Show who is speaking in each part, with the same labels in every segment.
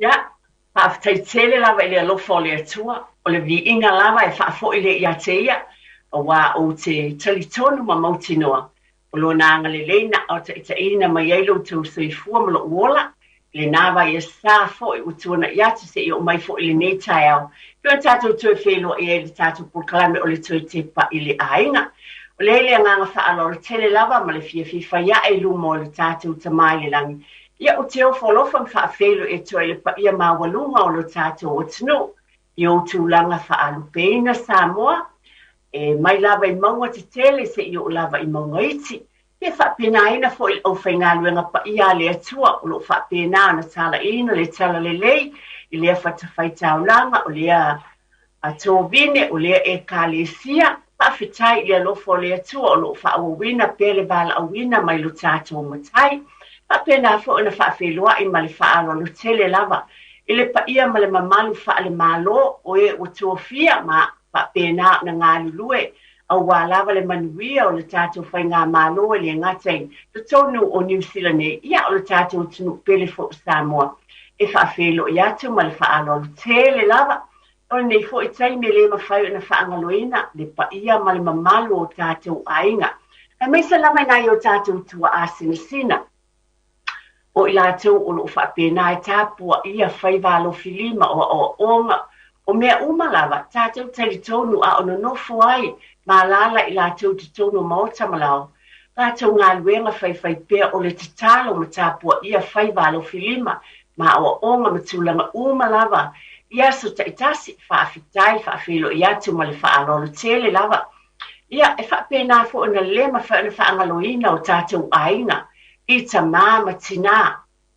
Speaker 1: Ia, faafetai tele lava i le alofa o le Atua, o le viiga lava e faafoi lea ia te Ia, aua ou te talitonu ma mautinoa, o Lona agalelei na aotaitaiina mai ai lo outou soifua ma lou ola, i lena vaiasa foi ua tuanai atu seia oo mai foi i lenei taeao, pei ona tatou toe feiloai ai i le tatou polokalame o le Toe Tepa i le Aiga. O lea i le agaga faaaloalo tele lava ma le fiafia fai ae i luma o le tatou Tama i le Lagi, ia ou te ofo alofa ma faafeiloai atu ai i le paia maualuga o lo tatou atunuu i ou tulaga faalupeina Samoa, e mai lava i mauga tetele seia oo lava i mauga iti, ia faapenaina foi le aufaigaluega paia a le Atua o lo o faapena ona talaiina le talalelei i lea fatafaitaulaga, o lea tovine, o lea Ekalesia. Faafetai i le alofa o le Atua o lo o faaauauina pea le valaauina mai lo tatou Matai. Faapena foi ona faafeiloai ma le faaaloalo tele lava i le paia ma le mamalu faale-Malo o e ua tofia ma faapena ona galulue aua lava le manuia o le tatou faigamalo e le gata i totonu o Niu Sila nei, ia o le tatou atunuu pele foi o Samoa. E faafeiloai atu ma le faaaloalo tele lava. O lenei foi taimi e le mafai ona faagaloina le paia ma le mamalu o tatou aiga, aemaise lava i nai o tatou tuaa sinasina, o i latou o lo o faapena e tapuaia faiva alofilima o aoaoga, o mea uma lava, tatou talitonu a o nonofo ai ma alaala i latou i totonu o maota ma laoa, latou galuega faifaipea o le tatalo ma tapuaia faiva alofilima ma aoaoga ma tulaga uma lava i aso taitasi. Faafetai, faafeiloai atu ma le faaaloalo tele lava. Ia, e faapena foi ona le mafai ona faagaloina o tatou aiga i tamā ma tinā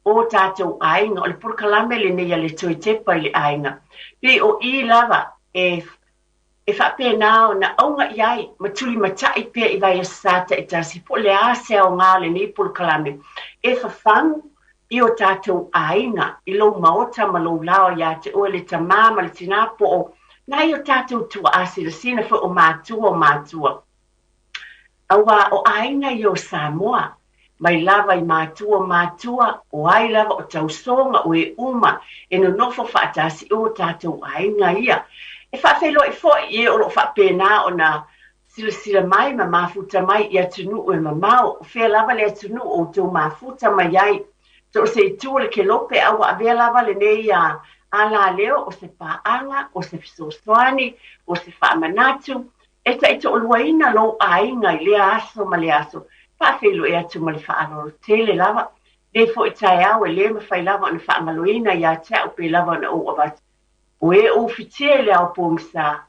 Speaker 1: o tatou aiga. O le polokalame lenei a le Toe Tepa i le Aiga, pei o i lava e e faapena ona auga i ai ma tulimatai pea i vaiaso taitasi, po o le a se aoga o lenei polokalame e fafagu i o tatou aiga, i lou maota ma lou lao iā te oe le tamā ma le tinā, po o nai o tatou tuaa sinasina foi o matua o matua. Aua o aiga ia o Samoa, mai lava i matua o matua, o ai lava o tausoga, o e uma e nonofo faatasi o tatou aiga ia. E faafeiloai foi i e o lo o faapena ona silasila mai ma mafuta mai i atunuu e mamao, o fea lava le atunuu o outou mafuta mai ai. So o se itu o le kelope, a ua avea lava lenei alaleo o se paaga, o se fesoasoani, o se faamanatu, e taitoaluaina lou aiga i lea aso ma lea aso. Faafeiloai atu ma le faaaloalo tele lava. Nei foi taeao e le mafai lava ona faagaloina ia te au pei lava ona ou avatu. O e ou fitia i le ao pogisa,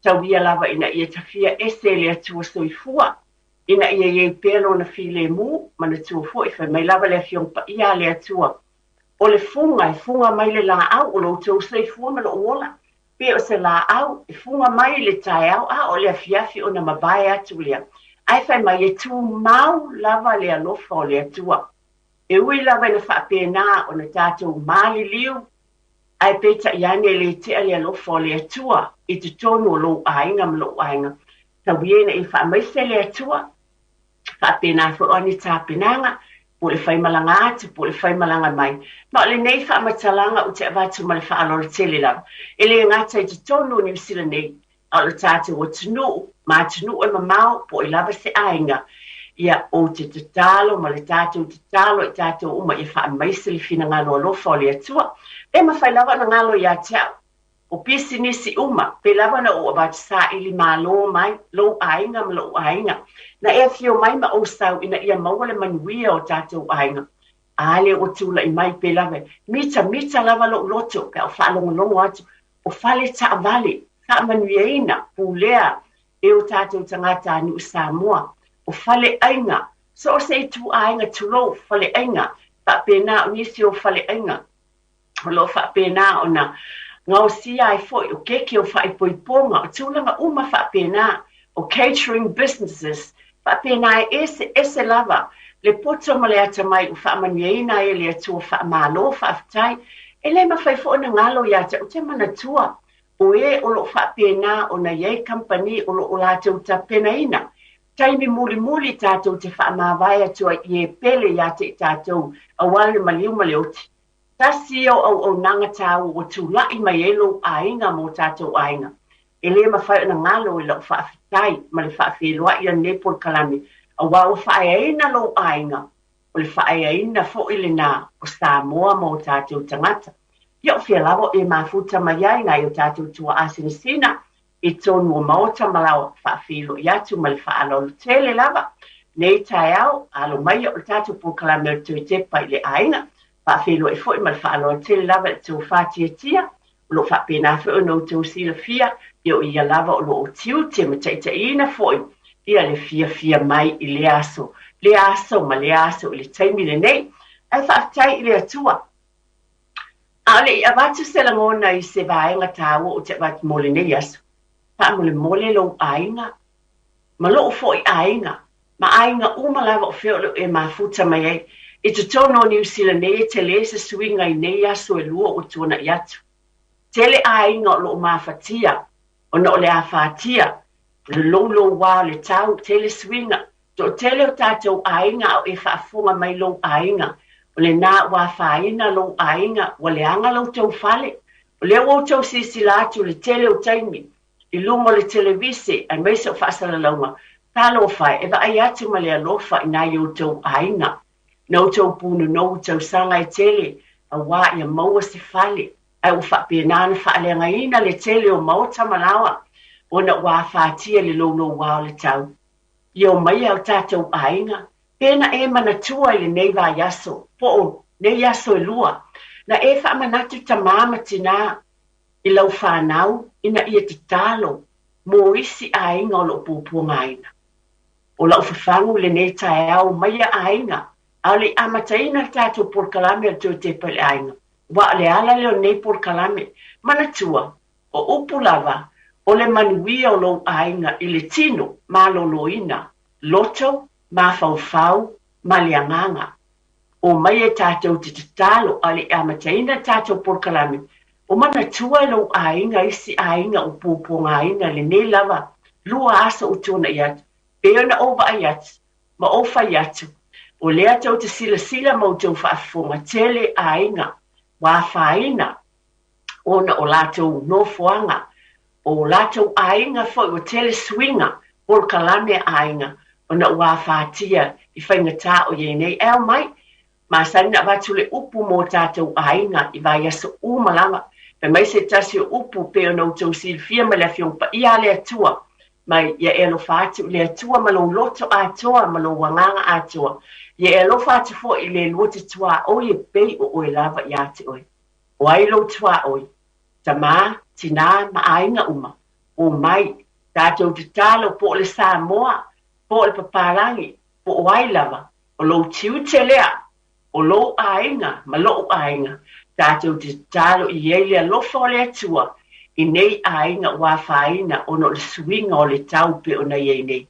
Speaker 1: tau ia lava ina ia tafia ese e le Atua soifua, ina ia i ai pea lona filemu, manatua foi fai mai lava le Afioga Paia a le Atua, o le fuga e fuga mai le laau o lo outou soifua ma lou ola, pe o se laau e fuga mai i le taeao a o le afiafi ona mavae atu lea, ae fai mai e tumau lava le alofa o le Atua. E ui lava ina faapena ona tatou maliliu, ae peitai ane e le tea le alofa o le Atua i totonu o lou aiga ma lou aiga. Tau ia ina ia faamaise le Atua, faapena foi o a ni tapenaga, po o le faimalaga atu, po o le faimalaga mai. Ma o lenei faamatalaga ou te avatu ma le faaaloalo tele lava, e le gata i totonu o Niu Sila nei, a o le tatou atunuu ma atunuu e mamao, po o ai lava se aiga, ia ou te tatalo ma le tatou tatalo i tatou uma ia faamaise le finagalo alofa o le Atua. E mafai lava ona galo ia te au, o pisinisi uma, pei lava ona ou avatu saili malo mai lou aiga ma lou aiga, na e afio mai ma ou sau ina ia maua le manuia o tatou aiga. A lea ua tulai mai pei lava, mitamita lava lou loto pe a ou faalogologo atu, o fale taavale, faamanuiaina, pulea e o tatou tagatanuu Samoa, o faleaiga, so o se ituaiga tulou faleaiga, faapena o nisi o faleaiga o lo o faapena ona gaosia ai foi o keke o faaipoipoga, o tulaga uma faapena, o catering businesses, faapena e eseese lava le poto ma le atamai ua faamanuiaina ai e le Atua. Faamalo, faafetai. E le mafai foi ona galo ia te au, ou te manatua o e o lo o faapena ona i ai kamupani o lo o latou tapenaina taimi mulimuli tatou te faamavae atu ai i e pele ia te i tatou, aua le maliu ma le oti. Tasi ia o auaunaga taua ua tulai mai ai lou aiga ma o tatou aiga. E le mafai ona galo i lau faafetai ma le faafeiloai i lenei polokalame, aua ua faaeaina lou aiga, o le faaeaina foi lena o Samoa ma o tatou tagata. Ia o fea lava o e mafuta mai ai nai o tatou tuaa sinasina i totonu o maota ma laoa, faafeiloai atu ma le faaaloalo tele lava nei taeao, alo maia o le tatou polokalame o le Toe Tepa i le Aiga. Faafeiloai foi ma le faaaloalo tele lava i le tofa tiatia, o lo o faapena foi ona outou silafia, ia o ia lava o lo o tiute ma taitaiina foi ia le fiafia mai i lea aso, lea aso ma lea aso i le taimi lenei. Ae faafetai i le Atua. A o le i avatu se lagona i se vaega taua ou te avatu mo lenei aso, faamolemole lou aiga ma lou foi aiga, ma aiga uma lava o fea o lo o e mafuta mai ai. I totonu o Niu Sila nei e tele se suiga i nei aso e lua ua tuanai atu. Tele aiga o lo o mafatia ona o le afatia, o le loulouā o le tau, tele suiga. Toatele o tatou aiga a o e faafofoga mai lou aiga, o lena ua afaina lou aiga, ua leaga lo outou fale. O lea ua outou silasila atu i le tele o taimi i luga o le televise aemaise o faasalalauga, talofa e, e vaai atu ma le alofa i nai outou aiga. Na outou punonou i tausaga e tele aua ia maua se fale, ae ua faapena ona faaleagaina le tele o maota ma laoa ona ua afatia le loulouā o le tau. Ia omai o tatou aiga, pe na e manatua i lenei vaiaso, po o nei aso e lua, na e faamanatu tamā ma tinā i lau fanau ina ia tatalo mo isi aiga o lo o puapuagaina. O lau fafagu i lenei taeao, omaia aiga, a o le i amataina le tatou polokalame o le Toe Tepa i le Aiga, aua o le ala lea o lenei polokalame. Manatua, O upu lava, o le manuia o lou aiga i le tino, maloloina, loto, mafaufau, ma le agaga. Omai e tatou te tatalo a le i amataina le tatou polokalame, o manatua e lou aiga isi aiga ua puapuagaina i lenei lava lua aso ua tuanai atu, pei ona ou vaai atu ma ou fai atu, o lea tou te silasila ma outou faafofoga, tele aiga ua afaina ona o latou nofoaga, o latou aiga foi ua tele suiga, polokalame a aiga ona ua afatia i faigata o i ai nei. Ae omai, masani ona avatu le upu mo tatou aiga i vaiaso uma lava. Fai mai se tasi o upu pei ona outou silafia mai le Afioga Paia a le Atua, mai ia e alofa atu i le Atua ma lou loto atoa ma lou agaga atoa, ia e alofa atu foi i le lua te tuaoi e pei o oe lava ia te oe. O ai lou tuaoi, tamā, tinā ma aiga uma, omai, tatou tatalo po o le Samoa, po o le papalagi, po o ai lava, o lou tiute lea, o lou aiga ma lo'u aiga, tatou te tatalo i ai le alofa o le Atua i nei aiga ua afaina ona o le suiga o le tau pei ona i ai nei.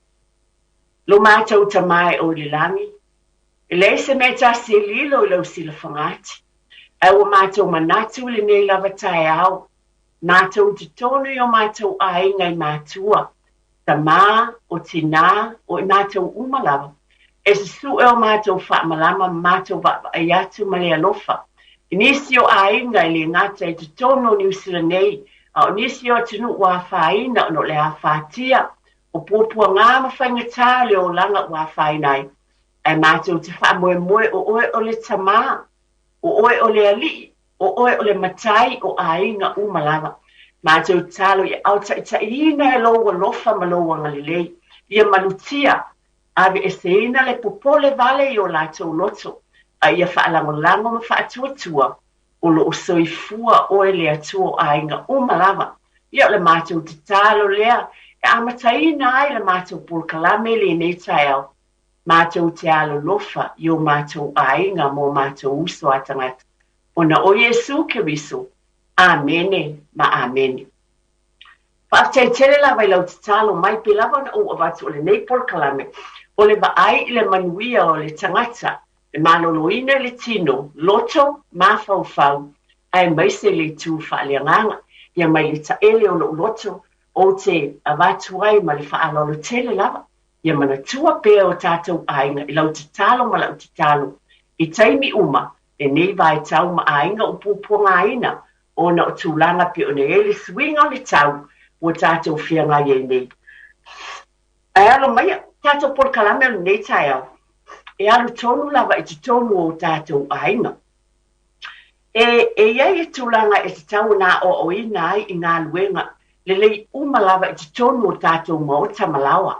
Speaker 1: Lo matou Tamā e o i le lagi, E leai se mea tasi e lilo i lau silafagati, ae ua matou manatu i lenei lava taeao, matou i totonu i o matou aiga i matua, tamā, o tinā, o i matou uma lava, e susu'e o matou faamalama ma matou vaavaai atu ma le alofa i nisi o aiga e le gata i totonu o Niu Sila nei, a o nisi o atunuu ua afaina ona o le afatia o puapuagā ma faigatā o le olaga ua afaina ai. Ae matou te faamoemoe o oe o le Tamā, o oe o le Alii, o oe o le Matai o aiga uma lava. Matou tatalo ia aotaitaiina e lou alofa ma lou agalelei, ia malutia, aveeseina le popole vale i o latou loto, a ia faalagolago ma faatuatua o lo o soifua oe le Atua o aiga uma lava. Ia o le matou tatalo lea e amataina ai le matou polokalame i lenei taeao, matou te alolofa i o matou aiga ma o matou uso a tagata, ona o Iesū Keriso. Amene ma Amene. Faafetai tele lava i lau tatalo mai, pei lava ona ou avatu o lenei polokalame, o le vaai i le manuia o le tagata, le maloloina i le tino, loto, mafaufau, aemaise le itu faaleagaga. Ia mai le taele o lou loto, ou te avatu ai ma le faaaloalo tele lava. Ia manatua pea o tatou aiga i lau tatalo ma lau tatalo i taimi uma. lenei vaitau ma aiga ua puapuagaina ona o tulaga pei ona i ai le suiga o le tau ua tatou feagai ai nei. Ae alo maia tatou polokalame o lenei taeao e alu tonu lava i totonu o tatou aiga. E, e i ai le tulaga e tatau ona aoaoina ai i galuega lelei uma lava i totonu o tatou maota ma laoa.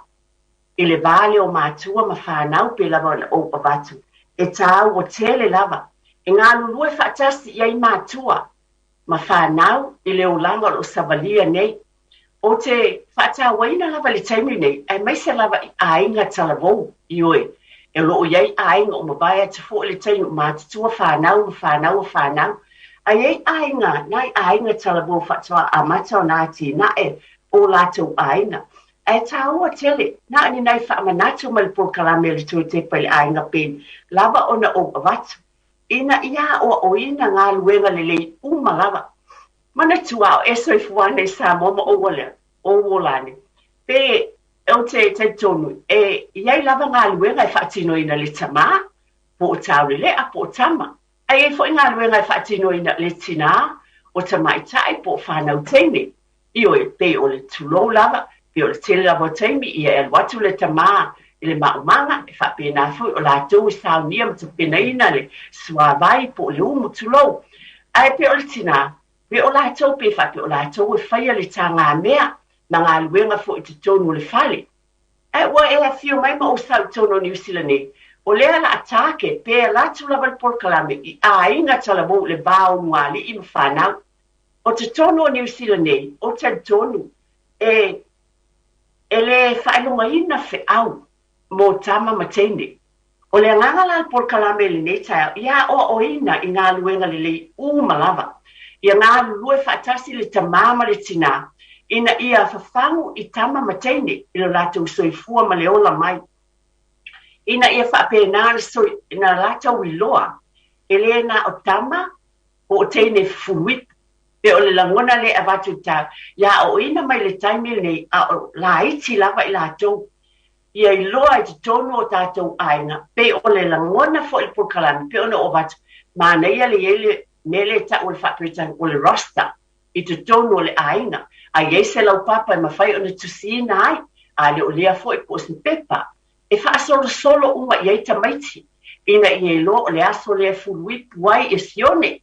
Speaker 1: I le va lea o matua ma fanau pei lava ona ou avatu, e tāua tele lava e galulue faatasi i ai matua ma fanau i le olaga o lo o savalia nei. Ou te faatauaina lava i le taimi nei, aemaise lava i aiga talavou, ioe, o lo o i ai aiga ua mavae atu foi le taimi ua matutua fanau ma fanau a fanau, ae i ai aiga, nai aiga talavou faatoa amata ona atinae o latou aiga. Ae tāua tele, na o ni nai faamanatu mai le polokalame a le Toe Tepa i le Aiga pei lava ona ou avatu, ina ia aoaoina galuega lelei uma lava. Manatua a o e soifua ana i Samoa ma ou alea, ou ola ane, pe ou te talitonu e i ai lava galuega e faatinoina e le tamā, po o taulelea, po o tama. Ae i ai foi galuega e faatinoina e le tinā, o tamaitai po o fanau teine. Ioe, pei o le tulou lava, pei o le tele lava o taimi, ia e alu atu le tamā i le maumaga, e faapena foi o latou e saunia ma tapenaina le suavai po o le umu, tulou. Ae pei o le tinā, pei o latou pei faapea o latou e faia le tagamea ma galuega foi i totonu o le fale. Ae ua e afio mai ma ou sau i totonu o Niu Sila nei, o lea la a target pe alu atu lava le polokalame i aiga talavou i le va o ulugalii ma fanau. O totonu o Niu Sila nei, ou te talitonu e e le faailogaina feau mo tama ma teine. O le agaga la o le polokalame i lenei taeao, ia aoaoina i galuega lelei uma lava. Ia galulue faatasi le tamā ma le tinā ina ia fafagu i tama ma teine i lo latou soifua ma le ola mai. Ina ia faapena na latou iloa e le na o tama po o teine fufulu ipu. Pe o le lagona lea e avatu i ta, ia aoaoina mai le taimi lenei a o laiti lava i latou. Ia iloa i totonu o tatou aiga, pei o le lagona foi i le polokalame, pei ona ou avatu, manaia le i ai le mea lea e tau o le faa-Peretania o le roster i totonu o le aiga. A i ai se laupapa e mafai ona tusiina ai, a le o lea foi po o se pepa e faasolosolo uma i ai tamaiti, ina ia iloa o le aso lea e fuluipu ai ia Sione,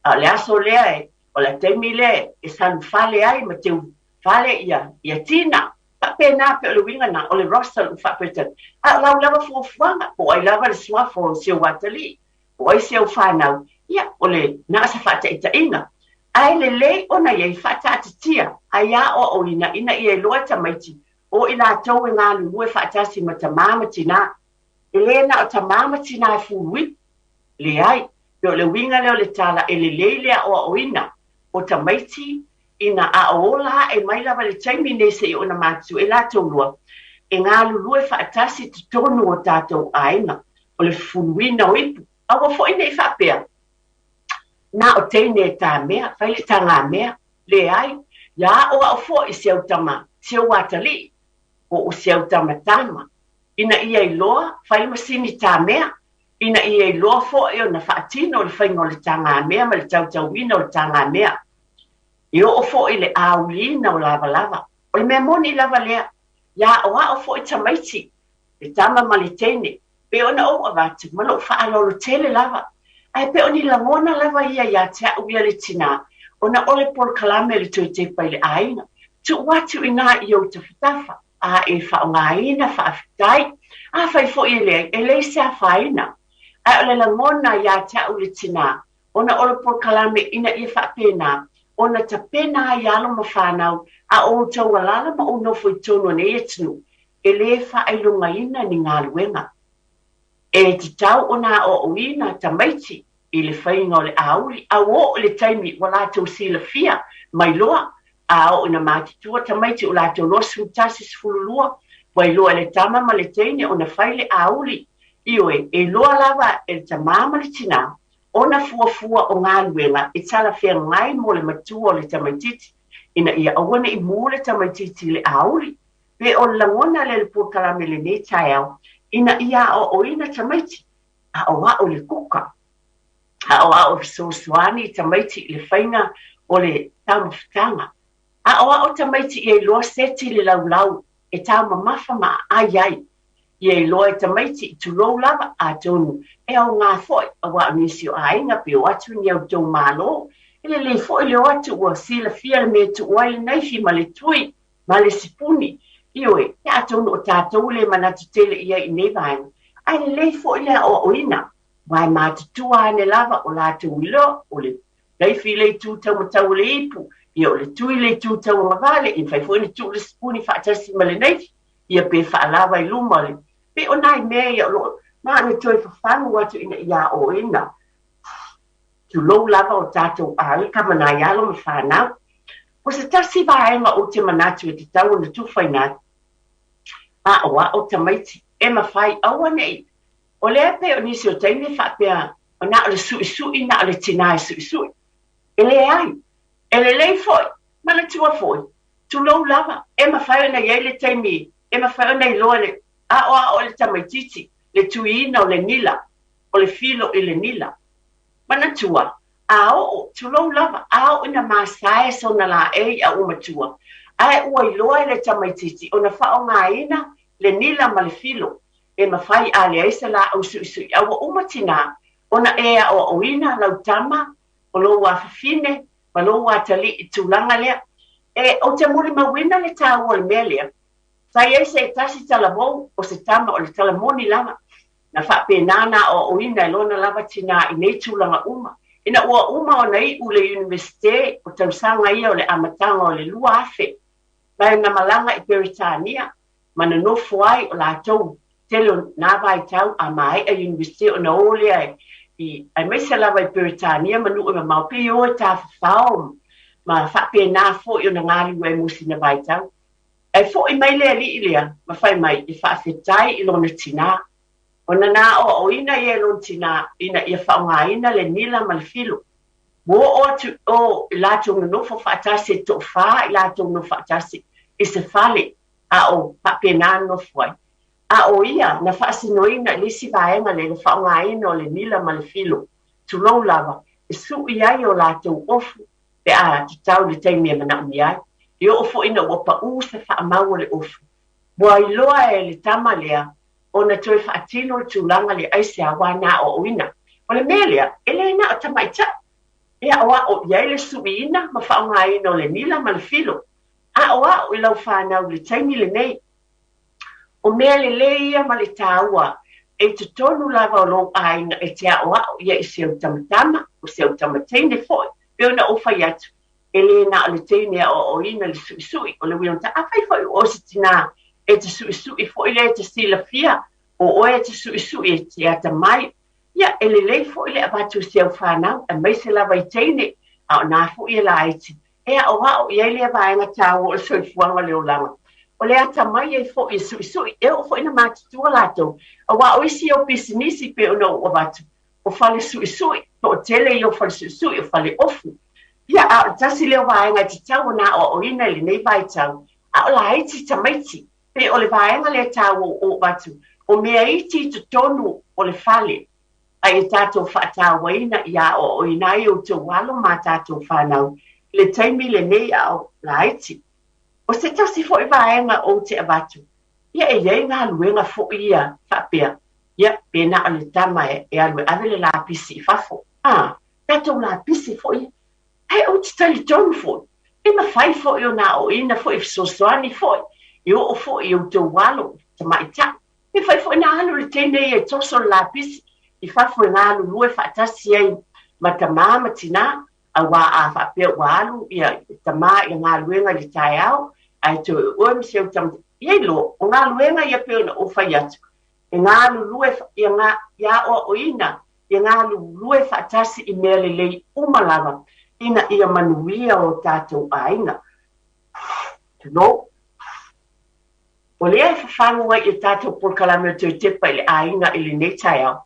Speaker 1: a o le aso lea e, o le taimi lea e salu fale ai ma teu fale ia, ia Tina. Faapena pei o le uiga lena, o le roster o le faa-Peretania. A o lau lava fuafuaga, po o ai lava le suafa o si ou atalii, po o ai si au fanau, ia, o le na o se faataitaiga. Ae lelei ona i ai faataatitia, a ia aoaoina ina ia iloa tamaiti o i latou e galulue faatasi ma tamā ma tinā. E le na o tamā ma tinā e fuluipu, leai, pei o le uiga lea o le tala e lelei le aoaoina o tamaiti ina a o ola ae mai lava i le taimi nei seia oo ina matutua e latou lua e galulue faatasi i totonu o tatou aiga o le fufuluina o ipu. Aua foi ne i faapea na o teine e tamea, fai le tagamea, leai, ia aoao foi si au tama, si ou atalii, po o si au tama tama, ina ia iloa fai le masini tamea, ina ia iloa foi ona faatino le faiga o le tagamea ma le tautauina o le tagamea. E oo foi i le auliina o lavalava. O le mea moni lava lea, ia aoao foi tamaiti, le tama ma le teine, pei ona ou avatu ma lou faaaloalo tele lava. Ae pei o ni lagona lava ia ia te au ia le tinā, ona o le polokalame o le Toe Tepa i le Aiga, tuu atu i ina i ou tafatafa, a e faaaogaina, faafetai. Afai foi e leai, e leai se afaina. Ae o le lagona ia te au le tinā, ona o le polokalame ina ia faapena ona tapena ai alo ma fanau a o outou alaala ma ou nofo i totonu o nei atunuu, e lē faailogaina ni galuega. E tatau ona aoaoina tamaiti i le faiga o le auli, a ua oo i le taimi ua latou silafia ma iloa, a oo ina matutua tamaiti ua latou iloa 11, 12, ua iloa e le tama ma le teine ona fai le auli. Ioe, e iloa lava e le tamā ma le tinā ona fuafua o galuega e talafeagai mo le matua o le tamaitiiti, ina ia aua ne i mū le tamaitiiti i le auli. Pe o le lagona lea i le polokalame i lenei taeao, ina ia aoaoina tamaiti, aoao i le kuka. Aʻoaʻo e fesoasoani i tamaiti i le faiga o le taumafataga. Aʻoaʻo tamaiti ia iloa seti le laulau e taumamafa ma aʻai ai. Ia iloa e tamaiti, tulou lava, atonu e aoga foi, auā o nisi o aiga pe o atu ni a outou malo, e lelei foi le o atu ua silafia le mea e tuu ai le naifi ma le tui ma le sipuni. Ioe, atonu o tatou e le manatu tele i ai i nei vaega, ae lelei foi le aʻoaʻoina, aua e matutua ane lava o latou iloa, o le naifi le itu taumatau o le ipu, ia o le tui le itu tauagavale, ia mafai foi ona tuu le sipuni faatasi ma le naifi, ia pe faalava i luma o le pei o nai mea ia o lo o na ona toe fafagu atu ina ia aoaoina, tulou lava o tatou aiga ma nai alo ma fanau. O se tasi vaega ou te manatu e tatau ona tufaina atu, aʻoaʻo tamaiti, e mafai aua neʻi O lea pei o nisi o taimi e faapea, na o le suʻisuʻi, na o le tinā e suʻisuʻi. E leai. E lelei foi, manatua foi, tulou lava, e mafai ona i ai le taimi e mafai ona iloa e le aʻoaʻo e le tamaitiiti le tuiina o le nila, o le filo i le nila. Manatua, a oo, tulou lava, a oo ina masae sona laei a ua matua, ae ua iloa e le tamaitiiti ona faaaogaina le nila ma le filo, e mafai a leai se laau suʻisuʻi a ua uma tinā ona e aʻoaʻoina lau tama o lou afafine ma lou atalii i tulaga lea. E, ou te molimauina le tāua o le mea lea. Sa i ai se tasi talavou o se tama o le tala moni lava, na faapena ona aʻoaʻoina e lona lava tinā i nei tulaga uma. Ina ua uma ona iʻu le Iunivesite o tausaga ia o le amataga o le 2000, ma na malaga i Peretania, ma nonofo ai o latou tele o nā vaitau a maea Iunivesite ona o lea i aemaise lava i Peretania ma nuu e mamao pei o e tafafao ma faapena foi ona galulue ai mo sina vaitau. Ae foi mai le alii lea ma fai mai e faafetai i lona tinā ona na aʻoaʻoina ia e lona tinā ina ia faaaogaina le nila ma le filo. Ua oo atu i o i latou nonofo faatasi e toafā i latou nofo faatasi i se fale a o faapena nofo ai. A o ia na faasinoina i le isi vaega lea i le faaaogaina o le nila ma le filo, tulou lava, e suʻi ai o latou ofu pe a tatau i le taimi e manaomia ai. E oo foi ina ua paʻu se faamau o le ofu, ua iloa e le tama lea ona toe faatino le tulaga lea aisea aua na aʻoaʻoina. O le mea lea, e le na o tamaitai e aʻoaʻo i ai le suʻiina ma faaaogaina o le nila ma le filo. Aʻoaʻo i lau fanau i le taimi lenei. O mea lelei ia ma le tāua e i totonu lava o lou aiga e te aʻoaʻo ia i si au tamatama, o si au tamateine foi, pei ona ou fai atu, e le na o le teine e aʻoaʻoina le suʻisuʻi, o le uiga, afai foi o oe se tinā e te suʻisuʻi foi lea e te silafia, o oe e te suʻisuʻi e te atamai, ia, e lelei foi le avatu i si au fanau, aemaise lava i teine, a o nā foi e laiti, e aʻoaʻo i ai lea vaega tāua o le soifuaga o le olaga. O le atamai ai foi e suʻisuʻi, e oo foi ina matutua latou, auā o isi o pisinisi pei ona ou avatu, o fale suʻisuʻi, toʻatele ia o fale suʻisuʻi, o fale ofu. Ia, a o le tasi lea o vaega e tatau ona aʻoaʻoina i lenei vaitau, a o laiti tamaiti, pei o le vaega lea tāua ua ou avatu, o mea iti i totonu o le fale, a ia tatou faatauaina ia aʻoaʻoina ai outou alo ma tatou fanau i le taimi lenei a o laiti. O se tasi foi vaega ou te avatu, ia e i ai galuega foi ia faapea, ia pe na o le tama e alu e ave le lapisi i fafo. A, tatou lapisi foi ia. Ae ou te talitonu foi, e mafai foi ona aoaoina foi e fesoasoani foi, e oo foi i outou alo tamaitai. E mafai foi ona alu le teine ia e toso le lapisi i fafo e galulue faatasi ai ma tamā ma tinā, auā a faapea ua alu ia tamā i le galuega i le taeao, ae toe o oe ma si au tama, ia iloa, o galuega ia pei ona ou fai atu, e galulue ia ia aʻoaʻoina, ia galulue faatasi i mea lelei uma lava ina ia manuia o tatou aiga. Tulou. O lea e fafagu ai i le tatou polokalame o Toe Tepa i le Aiga i lenei taeao,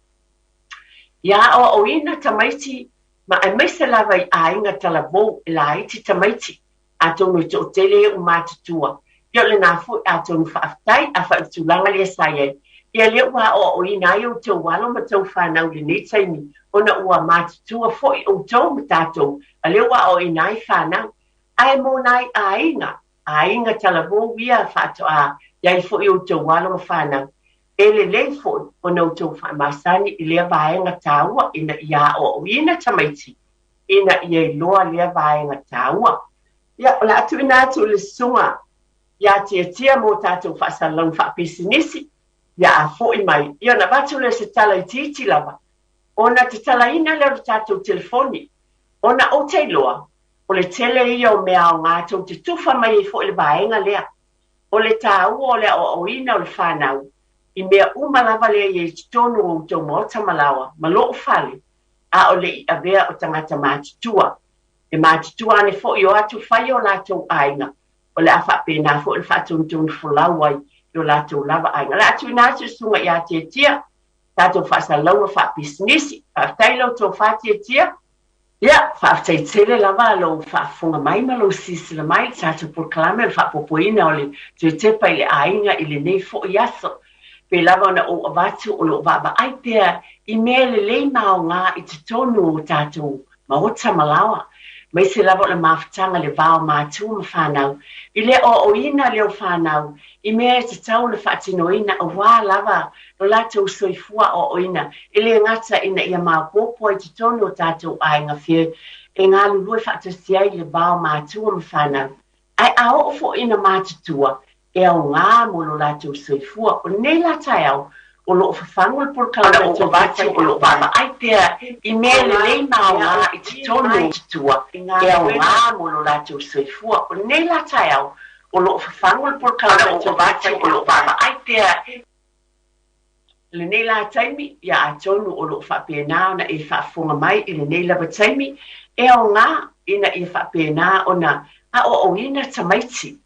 Speaker 1: ia aʻoaʻoina tamaiti ma aemaise lava i aiga talavou e laiti tamaiti, atonu e toʻatele e ʻu matutua. Ia o lenā foi atonu faafetai afai o le tulaga lea sa i ai. Ia lea ua aoaoina ai outou alo ma tou fanau i lenei taimi, ona ua matutua foi outou ma tatou, a lea ua aoaoina ai fanau. Ae mo nai aiga, aiga talavou ia faatoa i ai foi outou alo ma fanau, e lelei foi ona outou faamasani i lea vaega taua ina ia aoaoina tamaiti ina ia iloa lea vaega taua. Ia, o le a tuuina atu i le susuga ia Tiatia mo tatou faasalalauga faapisinisi, ia a foi mai, ia ona avatu lea o se tala itiiti lava, ona tatalaina lea o le tatou telefoni, ona ou te iloa, o le tele ia o mea aoga tou te tufa mai ai foi i le vaega lea. O le taua o le aoaoina o le fanau i mea uma lava lea e i ai i totonu o outou maota ma laoa ma lou fale, a o le i avea o tagata matutua. E matutua ane foi o atu fai o latou aiga, o le a faapena foi ona faatonutonu folau ai i o latou lava aiga. O le a tuuina atu i le susuga ia Tiatia, tatou faasalalauga faapisinisi. Faafetai i la outou Tiatia. Ia, faafetai tele lava lou faafofoga mai ma lou silasila mai i le tatou polokalame o le faaopoopoina o le toe tepa i le aiga i lenei foi aso. Pei lava ona ou avatu o lo o vaavaai pea i mea lelei ma aoga i totonu o tatou maota ma laoa, aemaise lava o le mafutaga i le va o matua ma fanau, i le aoaoina lea o fanau i mea e tatau ona faatinoina aua lava lo latou soifua aoaoina, e le gata ina ia maopoopo ai i totonu o tatou aiga fea e galulue faatasi ai le va o matua ma fanau, ae a oo foi ina matutua, e aoga mo lo latou soifua. O lenei la taeao, o lo o fafagu le polokalame o avatu o lo o vaavaai pea i mea lelei ma aoga i totonu o e aoga mo lo latou soifua. O lenei la taeao, o lo o fafagu le polokalame o avatu o lo o vaavaai pea lenei la taimi, ia atonu o lo o faapena ona e faafofoga mai i lenei lava taimi, e aoga ina ia faapena ona aoaoina tamaiti.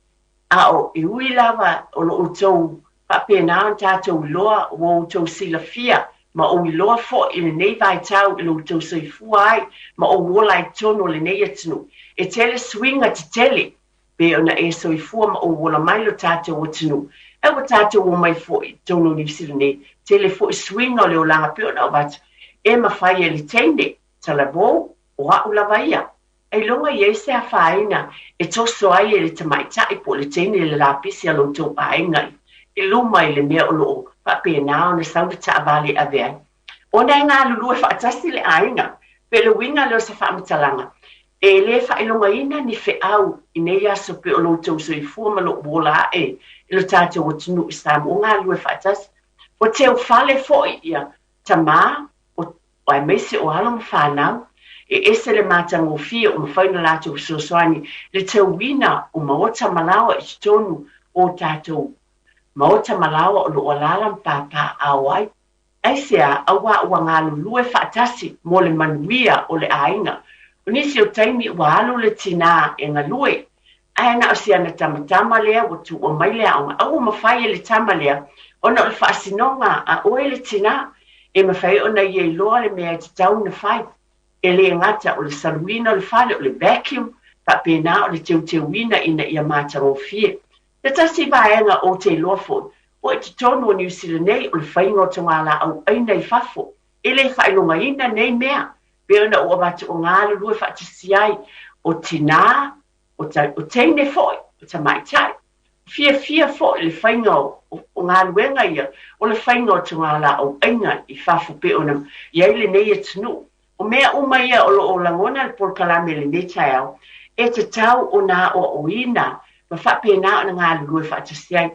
Speaker 1: A o e ui lava o lo outou faapena ona tatou iloa, ua outou silafia ma ou iloa foi i lenei vaitau i lo outou soifua ai ma ou ola ai i totonu o lenei atunuu. E tele suiga tetele pei ona e soifua ma ou ola mai lo tatou atunuu. Ae ua tatou omai foi i totonu o Niu Sila nei, tele foi suiga o le olaga pei ona avatu e mafai e le teine talavou, o a'u lava ia. Ailoga i ai se afaina e toso ai e le tamaitai po o le teine le lapisi a lo outou aiga i luma i le mea o lo o faapena ona sau le taavale e ave ai. Ona e galulue faatasi le aiga, pe le uiga lea o se faamatalaga, e le faailogaina ni feau i nei aso pei o lo outou soifua ma lou ola ae i lo tatou atunuu i Samoa o galulue faatasi. O teufale foi ia tamā o aemaise o alo ma fanau, e ese le matagofie o mafai ona latou fesoasoani i le teuina o maota ma laoa i totonu o tatou maota ma laoa o lo o alaala ma papaaao ai. Aisea, auā ua galulue faatasi mo le manuia o le aiga. O nisi o taimi ua alu le tinā e galue, ae na o si ana tamatama lea ua tuua mai le aoga, a ua mafai e le tama lea ona o le faasinoga a oe le tinā, e mafai ona ia iloa le mea e tatau ona fai. E le gata o le saluina o le fale, o le vacuum, faapena o le teuteuina ina ia matagofie. Se tasi vaega ou te iloa foi, o i totonu o Niu Sila nei o le faiga o togalaau aina i fafo, e le faailogaina nei mea, pei ona ou avatu o galulue faatasi ai o tinā, o teine foi, o tamaitai. Fiafia foi le faiga o galuega ia, o le faiga o togalaau aina i fafo pei ona i ai lenei atunuu. O mea uma ia o lo o lagona le polokalame i lenei taeao, e tatau ona aoaoina ma faapena ona galulue faatasi ai.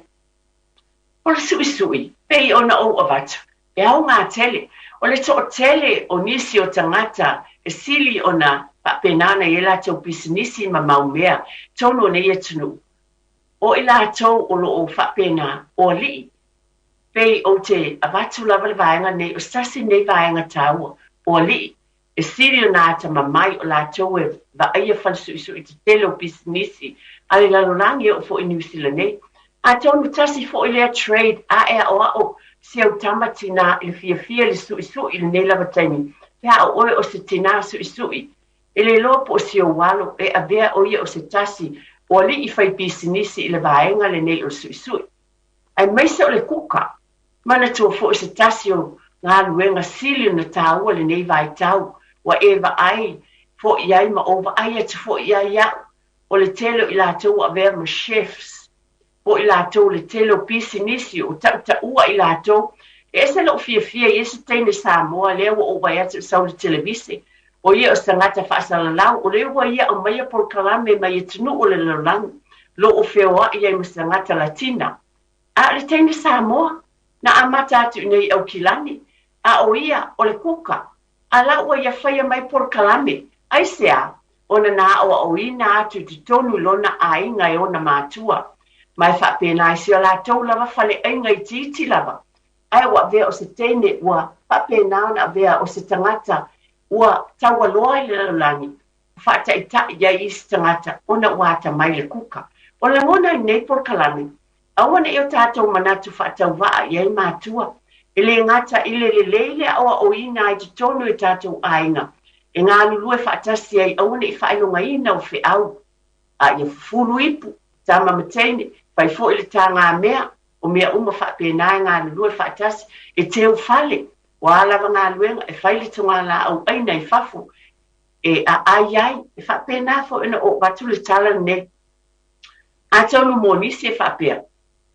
Speaker 1: O le suisui, pei ona ou avatu, e aoga tele. O le toatele o nisi o tagata e sili ona faapena ona i ai latou pisinisi ma mau mea totonu o nei atunuu, o i latou o lo o faapena o alii. Pei ou te avatu lava le vaega nei, o se tasi lenei vaega taua, o alii. E sili ona atamamai o latou e vaaia falesuisui tetele o pisinisi a le lalolagi e oo foi i Niu Sila nei. Atonu tasi foi lea trade a e aoao si au tama tinā i le fiafia i le suisui i lenei lava taimi, pe a o oe o se tinā suisui, e le iloa po o si ou alo e avea o ia o se tasi o alii fai pisinisi i le vaega lenei o le suisui. Aemaise o le kuka. Manatua foi se tasi o galuega sili ona taua i lenei vaitau ua e vaai foi i ai ma ou vaai atu foi i ai au, o le tele o i latou ua avea ma chefs, po o i latou o le tele o pisinisi o tautaua i latou. E ese lou fiafia i isi teine Samoa lea ua ou vaai atu i sau i le televise, o ia o se tagata faasalalau, o lea ua ia aumaia polokalame mai atunuu o le lalolagi, lo o feoai ai ma se tagata Latina. A o le teine Samoa, na amata atu i inei i Aukilani, a o ia o le kuka, a la ua ia faia mai polokalame. Aisea? Ona na aoaoina atu i totonu i lona aiga e ona matua. Ma e faapena i si o latou lava faleaiga itiiti lava. Ae ua avea o se teine ua faapena ona avea o se tagata ua taualoa i le lalolagi, faataitai i ai isi tagata ona ua atamai le kuka. O le lagona i lenei polokalame, aua ne i o tatou manatu faatauvaa i ai matua. E le gata i le lelei le aoaoina ai totonu i tatou aiga, e galulue faatasi ai aua ne i faailogaina o feau. A ia fufulu ipu, tama ma teine, fai foi le tagamea, o mea uma faapena e galulue faatasi, e teu fale, o a lava galuega, e fai le togalaau aina i fafo, e aai ai, e faapena foi ona oo atu le tala lenei. Atonu mo nisi e faapea,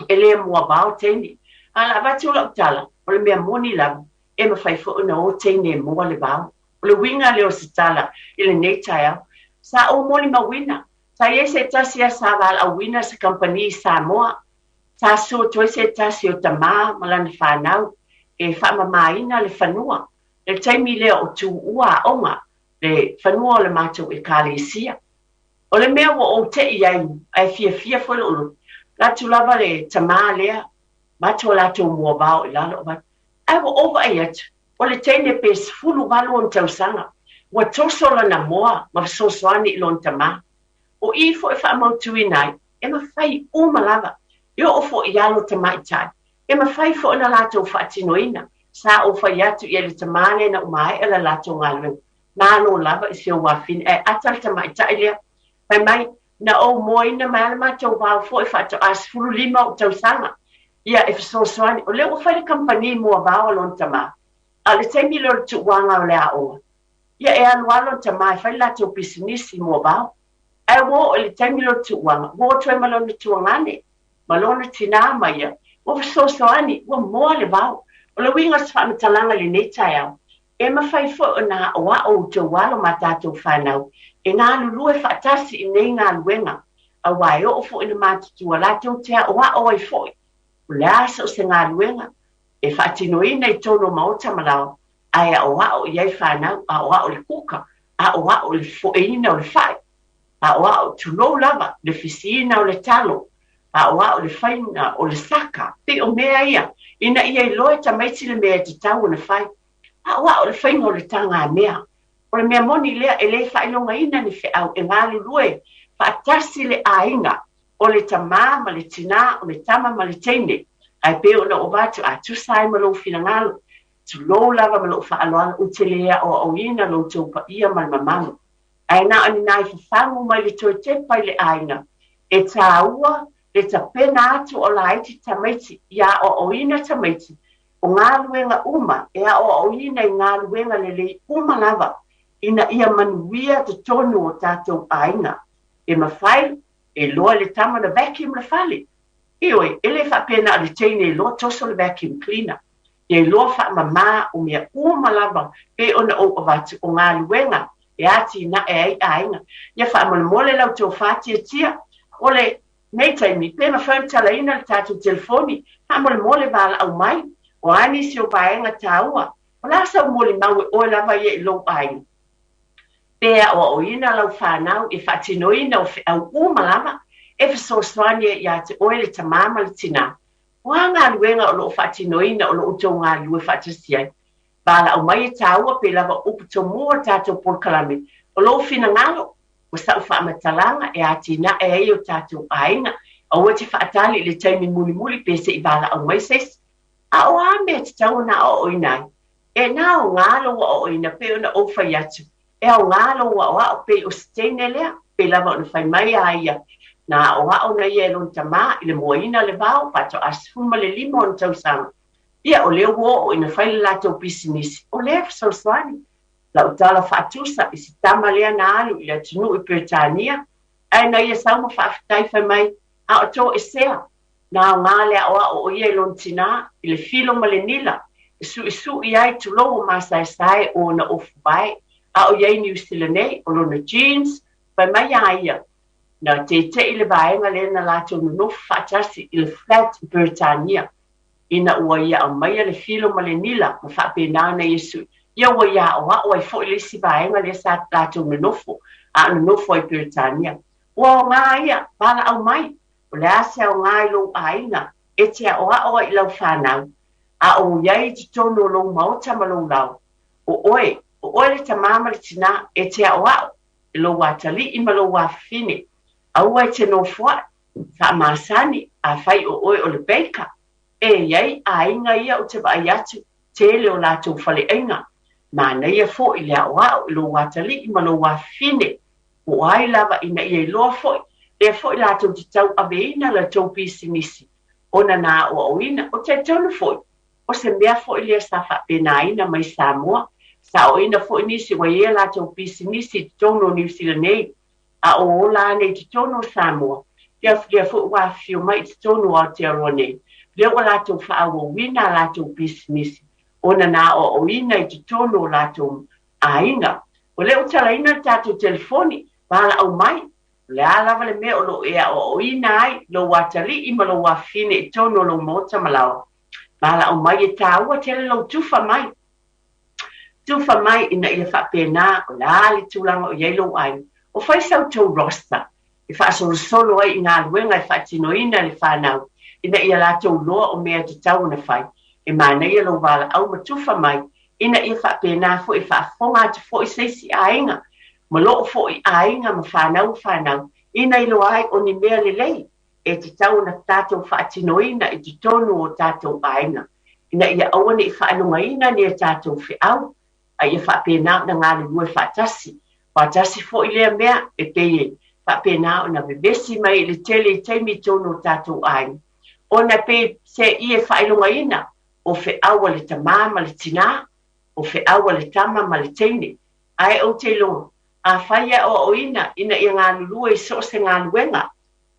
Speaker 1: e le moavao teine. A la avatu lau tala, o le mea moni lava, e mafai foi ona o teine e moa le vao. O le uiga lea o se tala i lenei taeao. Sa ou molimauina, sa i ai se tasi aso sa valaauina se kamupani i Samoa. Sa susu atu ai se tasi o tamā ma lana fanau e faamamaina le fanua. I le taimi lea o tuua aoga le fanua o le matou ekalesia. O le mea ua ou tei ai, ae fiafia foi lou loto, alu atu lava le tamā lea, avatu a latou moavao i lalo, avatu. Ae ua ou vaai atu, o le teine pe 18 ona tausaga, ua toso lana moa ma fesoasoani i lona tamā. O i foi e faamautuina ai, e mafai uma lava, e oo foi i alo tamaitai, e mafai foi ona latou faatinoina. Sa ou fai atu i ai le tamā lea ina ua maea le latou galuega, Malo lava i si ou afine, ae ata le tamaitai lea. Fai mai, na ou moaina mai lava le matou vao foi faatoa 15 ou tausaga. Ia, e fesoasoani. O lea ua fai le kamupani moavao a lona tamā. A o le taimi lea o le tuuaga o le aoga, ia e alu lava lona tamā e fai le latou pisinisi moavao. Ae ua oo i le taimi lea o le tuuaga, ua o atu ai ma lona tuagane, ma lona tinā ma ia, ua fesoasoani, ua moa le vao. O le uiga o se faamatalaga i lenei taeao, E mafai foi ona aoao outou alo ma tatou fanau e galulue faatasi i nei galuega, aua e oo foi ina matutua latou te aoao ai foi. O le a so o se galuega e faatinoina i totonu o maota ma laoa, ae aoao i ai fanau, aoao i le kuka, aoao i le foeina o le fai, aoao, tulou lava, le fisiina o le talo, aoao i le faiga o le saka, pei o mea ia, ina ia iloa e tamaiti le mea e tatau ona fai. Aoao i le faiga o le tagamea. O le mea moni lea, e le faailogaina ni feau e galulue faatasi le aiga, o le tamā ma le tinā, o le tama ma le teine. Ae pei ona ou avatu, a tusa ai ma lou finagalo, tulou lava ma lou faaaloalo, ou te le aoaoina lo outou paia ma le mamalu. Ae na o ni nai fafagu mai le toe tepa i le aiga, e tāua le tapena atu o laiti tamaiti ia aoaoina tamaiti o galuega uma e aoaoina i galuega lelei uma lava ina ia manuia totonu o tatou aiga. E mafai e iloa le tama na vacuum le fale. Ioe, e le faapea na o le teine e iloa toso le vacuum cleaner. Ia iloa faamama o mea uma lava pei ona ou avatu o galuega e atinae ai aiga. Ia faamolemole la outou faatiatia o le nei taimi, pe mafai ona talaina le tatou telefoni, faamolemole valaau mai, o a nisi o vaega taua, o le a sau molimau e oe lava ia i lou aiga? Pe aoaoina lau fanau i faatinoina o feau uma lava e fesoasoani ai ia te oe le tamā ma le tinā. O a galuega o lo o faatinoina o lo outou galulue faatasi ai? Valaau mai e taua pe lava upu tomua o le tatou polokalame o lou finagalo ma sa'u faamatalaga e atinae ai o tatou aiga. Aua e te faatali i le taimi mulimuli pe se i valaau mai se isi. A o a mea e tatau ona aoaoina ai? E na aoga lou aoaoina pei ona ou fai atu, e aoga lou aoao pei o se teine lea, pei lava ona fai mai a ia, na aoao na ia e lona tamā i le moaina le vao faatoa 15 ona tausaga. Ia, o lea ua oo ina fai le latou pisinisi, o lea e fesoasoani. Lau tala faatusa i si tama lea na alu i le atunuu i Peretania, ae na ia sau ma faafetai fai mai, a o toesea, na aoga le aoao o ia i lona tinā, i le filo ma le nila, e suʻisuʻi ai tulou o masaesae o ona ofuvae, a o i ai Niu Sila nei, o lona jeans, fai mai a ia, na teteʻi le vaega lea na latou nonofo faatasi i le flat i Peretania, ina ua ia aumaia le filo ma le nila ma faapena ona ia suʻi, ia ua ia aoao ai foi le isi vaega lea sa latou nonofo, a o nonofo ai i Peretania. Ua aoga ia, valaau mai, o le a se aoga i lou aiga e te aoao ai i lau fanau, a o i ai i totonu o lou maota ma lou laoa? O oe, o oe le tamā ma le tinā, e te aoao i lou atalii ma lou afafine, aua e te nofoaʻi, faamasani, afai o oe o le baker. E i ai aiga ia ou te vaai atu, tele o latou faleaiga. Manaia foi le aoao i lou atalii ma lou afafine, po o ai lava ina ia iloa foi, lea foi latou te tauaveina la tou pisinisi ona na aoaoina. Ou te talitonu foi, o se mea foi lea sa faapenaina mai Samoa, sa aoaoina foi nisi ua i ai a latou pisinisi i totonu o Niu Sila nei, a o ola ane i totonu o Samoa, ia lea foi ua afifio mai i totonu o Aotearoa nei, lea ua latou faaauauina a latou pisinisi ona na aoaoina i totonu o latou aiga. Ua le o talaina le tatou telefoni, valaau mai, o le a lava le mea o lo o e aoaoina ai lou atalii ma lou afafine i totonu o lou maota ma laoa. Valaau mai, e taua tele lou tufa mai. Tufa mai ina ia faapena o le a le tulaga o i ai lou aiga. O fai sa outou roster e faasolosolo ai i galuega e faatinoina e le fanau ina ia latou iloa o mea e tatau ona fai. E manaia lou valaau ma tufa mai ina ia faapena foi e faafofoga atu foi se isi aiga ma loo foi aiga ma fanau o fanau ina iloa ai o ni mea lelei e tatau ona tatou faatinoina i totonu o tatou aiga ina ia aua ne i faailogaina ni a tatou feau a ia faapena ona galulue faatasi. Aua tasi foi lea mea e pei e faapena ona vevesi mai i le tele i taimi i totonu o tatou aiga, ona e pei se i e faailogaina o feau a le tamā ma le tinā, o feau a le tama ma le teine. Ae ou te iloa, afai e aoaoina ina ia galulue i so o se galuega,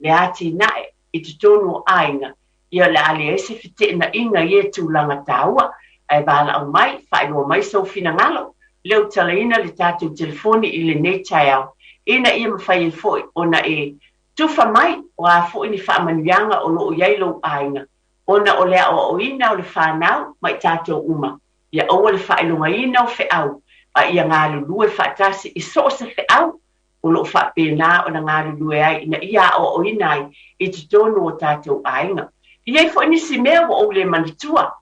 Speaker 1: le atinae i totonu o aiga, ia o le a leai se feteenaiga i ia tulaga taua. Ae valaau mai, faailoa mai sou finagalo, lea ua talaina le tatou telefoni i lenei taeao, ina ia mafai ai foi ona e tufa mai o a foi ni faamanuiaga o lo o i ai lou aiga, ona o le aoaoina o le fanau ma i tatou uma, ia aua le faailogaina o feau, a ia galulue faatasi i so o se feau o lo o faapena ona galulue ai ina ia aoaoina ai i totonu o tatou aiga. E i ai foi nisi mea ua ou le manatua,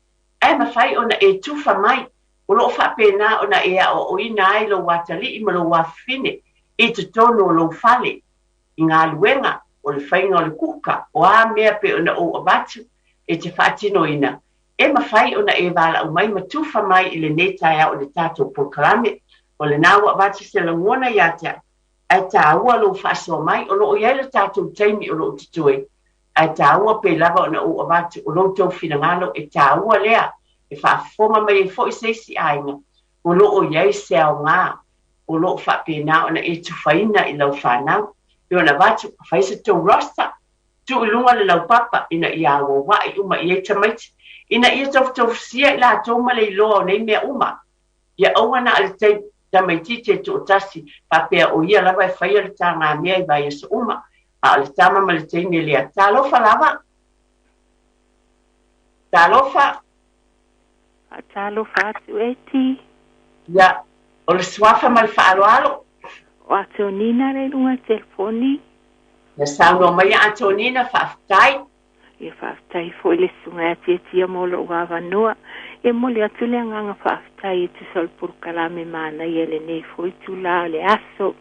Speaker 1: ae mafai ona e tufa mai, o lo o faapena ona e aoaoina ai lou atalii ma lou afafine i totonu o lou fale, i galuega, o le faiga o le kuka, o a mea pei ona ou avatu e te faatinoina, e mafai ona e valaau mai ma tufa mai i lenei taeao i le tatou polokalame. O lena ua avatu se lagona ia te au, ae taua lou faasoa mai, o lo o i ai le tatou taimi o lo o totoe, ae taua pei lava ona ou avatu o lo outou finagalo e taua lea e faafofoga mai ai foi se isi aiga o lo o i ai se aoga o lo o faapena ona e tufaina i lau fanau. Pei ona avatu, fai se tou roster, tuu i luga le laupapa ina ia auauaʻi uma i ai tamaiti, ina ia tofutofusia i latou ma le iloa o nei mea uma. Ia aua na o le tamaitiiti e toatasi faapea o ia lava e faia le tagamea i vaiaso uma, a o le tama ma le teine lea. Talofa lava! Talofa!
Speaker 2: Faatalofa atu Eti.
Speaker 1: Ia, o le suafa ma le faaaloalo.
Speaker 2: O Antonina le i luga telefoni.
Speaker 1: Ia saunoa mai ia Antonina, faafetai.
Speaker 2: Ia faafetai foi le susuga ia Tiatia mo lou avanoa. E momoli atu le agaga faafetai e tusa o le polokalame manaia i lenei foi itula o le aso.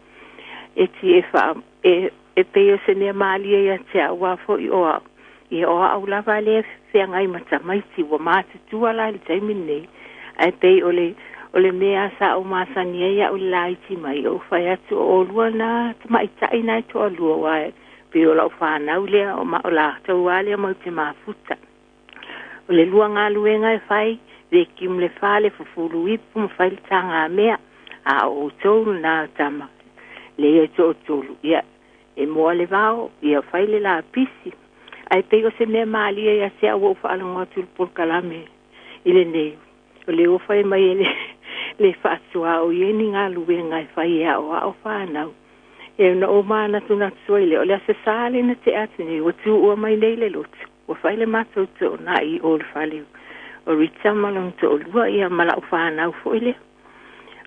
Speaker 2: Eti e faa e e pei o se mea malie ia te au a foi o au. Ia o au lava lea e feagai ma tamaiti ua matutua la i le taimi lenei. Ae pei o le o le mea sa ou masani ai iaʻu i le laiti mai, ou fai atu o ʻolua na tamaitai na e toalua aua e pei o lau fanau lea o ma o latou lava lea matou te mafuta. O le lua galuega e fai, vekiumu le fale, fufulu ipu ma fai le tagamea. A o outou lena tama lea e toatolu, ia e moa le vao, ia fai le lapisi. Ae pei o se mea malie ia te au ua ou faalogo atu i le polokalame i lenei, o lea ua fai mai e le le faatuaoi ai ni galuega e fai e aoao fanau. E ona ou manatunatu ai lea, o le Aso Sa lea na tea atu nei, ua tuua mai nei le lotu, ua fai le matou toonai i o le fale o Rita ma lona toalua, ia ma lau fanau foi lea.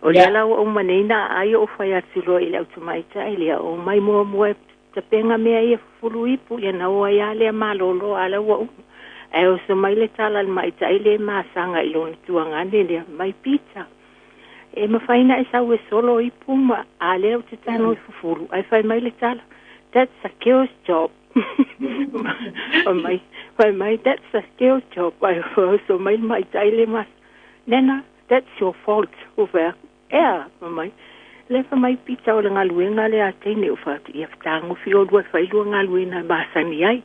Speaker 2: O lea la ua uma nei na aai ou fai atu loa i le au tamaitai lea, o mai muamua e tapena mea ia fufulu ipu, ia na o ai lava lea malolo a la ua uma. Ae oso mai le tala a le maita'i le masaga i lona tuagane lea, mai Pita. E mafai na e sau e solo ipu ma a lea ou te tago i fufulu, ae fai mai le tala, that's a girl's job. Fai mai, fai mai, that's a girl's job. Ae oso mai le maita'i le masaga, Nena, that's your fault. Ou fai atu, ea, fai mai, le fai mai Pita o le galuega lea a teine. Ou fai atu, ia fetagofi olua e fai lua galuega e masani ai.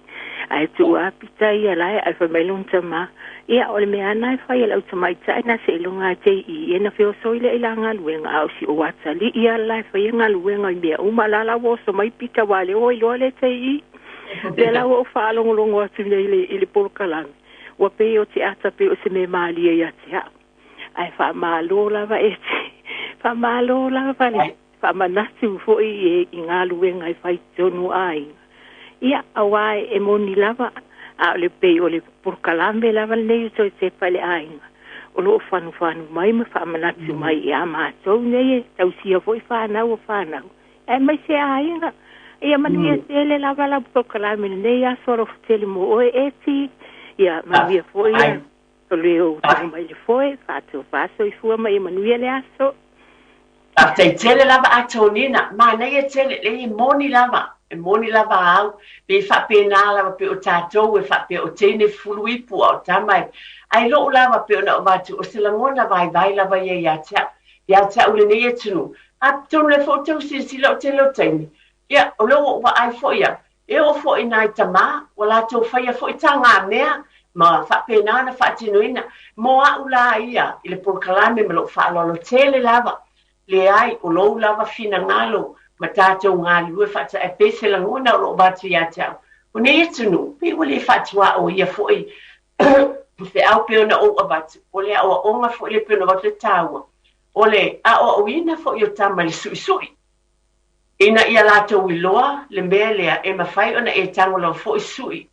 Speaker 2: Ae tuu lava Pita ia la e, ae fai mai lona tamā, ia o le mea lava lena e fai e le au tamaitai na seiloga lava te i e na feosoi lea i la galuega, a o si ou atalii lava la e faia galuega i mea uma. La la ua oso mai Pita aua o lea ua iloa le te i. Lea la ua ou faalogologo atu nei i le polokalame, ua pei o te ata pei o se mea malie ia te au. Ae faamalo lava e te, faamalo lava le faamanatu foi i galuega e fai i totonu o aiga. Ia, aua e moni lava, a o le pei o le polokalame lava lenei o toe tepa i le aiga, o lo o fanufanu mai ma faamanatu mai ia matou nei e tausia foi fanau o fanau, aemaise aiga. Ia manuia tele lava lau polokalame i lenei aso, alofa tele mo oe Eti, ia manuia foi o le ou tago mai le foe, faatofa soifua ma ia manuia le aso.
Speaker 1: Faafetai tele lava Atonina, manaia tele, leai e moni lava, e moni lava au, pe faapena lava pe o tatou e faapea o teine fufulu ipu a o tama e, ae lou lava pe ona avatu o se lagona vaivai lava ia ia te au, ia te au lenei atunuu. Atonu lea foi ou te silasila o tele o taimi, ia o lea ua ou vaai foi au, e oo foi nai tamā, ua latou faia foi tagamea ma faapena ona faatinoina. Mo au la ia i le polokalame ma lou faaaloalo tele lava, leai, o lou lava finagalo ma tatou galulue faatae pei se lagona o loo avatu ia te au. O nei atunuu, pei ua le faatuaoia foi feau pei ona ou avatu, o le aoaoga foi lea pei ona avatu le taua, o le aoaoina foi o tama i le suisui, ina ia latou iloa le mea lea e mafai ona e tago lava foi sui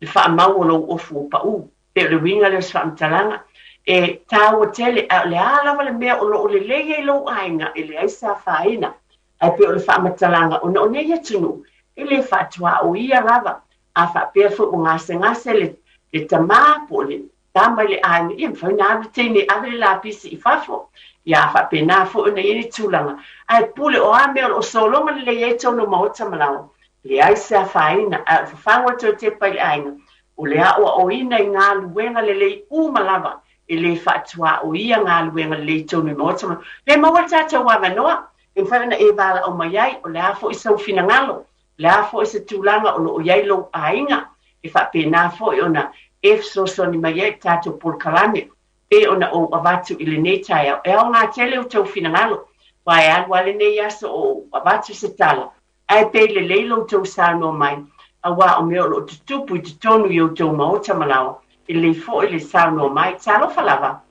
Speaker 1: le faamau o lou ofu o pau. Pei o le uiga lea o se faamatalaga e taua tele, a o le a lava le mea o loo lelei ai lou aiga, e leai se afaina. Ae pei o le faamatalaga ona o nei atunuu e le faatuaoia lava, a faapea foi ua gasegase le le tamā po o le tama i le aiga, ia mafai ona alu le teine e ave le lapisi i fafo. Ia a faapena foi ona i ai le tulaga, ae pule o a mea o loo sologa lelei ai totonu o maota ma laoa, leai se afaina. Ae o le fafagu o le toe tepa i le aiga, o le aoaoina i galuega lelei uma lava, e le faatuaoia galuega lelei i totonu i maota ma le maua le tatou avanoa e mafai ona e valaau mai ai. O le a foi sou finagalo, o le a foi se tulaga o loo i ai lou aiga, e faapena foi ona e fesoasoani mai ai i le tatou polokalame pei ona ou avatu i lenei taeao. E aoga tele outou finagalo, aua e alu lava lenei aso o ou avatu se tala, ae pei lelei lo outou saunoa mai, aua o mea o loo tutupu i totonu i outou maota ma laoa, e lelei foi le saunoa mai. Talofa lava.